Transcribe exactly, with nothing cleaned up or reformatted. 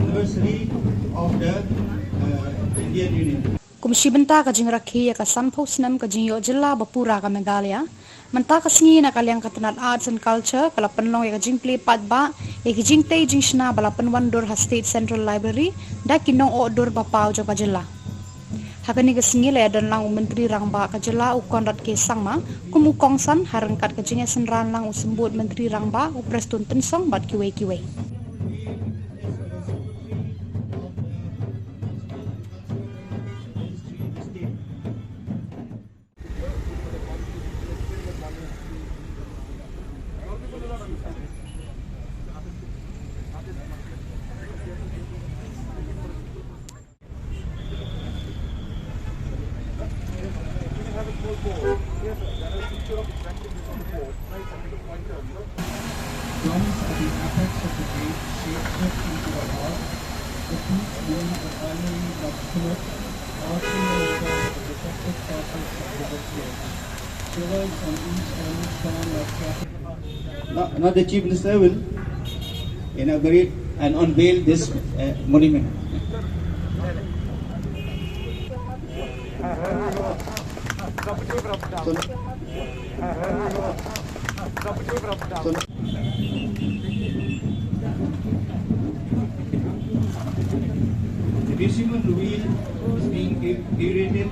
Anniversary of the uh, Indian Union. Kum shi bynta ka jingrakhe ïa ka sanphew snem ka jingïoh jylla ba pura ka Meghalaya, mynta ka sngi na ka liang ka tnat Arts and Culture ka la pynlong ïa ka jingplie paidbah ïa ki jingtei jingshna ba la pynwandur ha State Central Library da ki nongoh dur ba paw jong ka jylla. Ha kane ka sngi la ïadon lang u Myntri Rangbah ka jylla u Conrad K Sangma kum u kongsan ha ryngkat ka jingïasynran lang u Symbud Myntri Rangbah u Prestone Tynsong bad kiwei kiwei. Drums at the apex of the gate shape shift into a heart. The feet move the primary but flip, arching over the defective carpets of the stage. Pillars on each end stand like traffic. Now, now the Chief Minister will inaugurate and unveil this uh, monument. So, so, the museum on the wheel is being curated.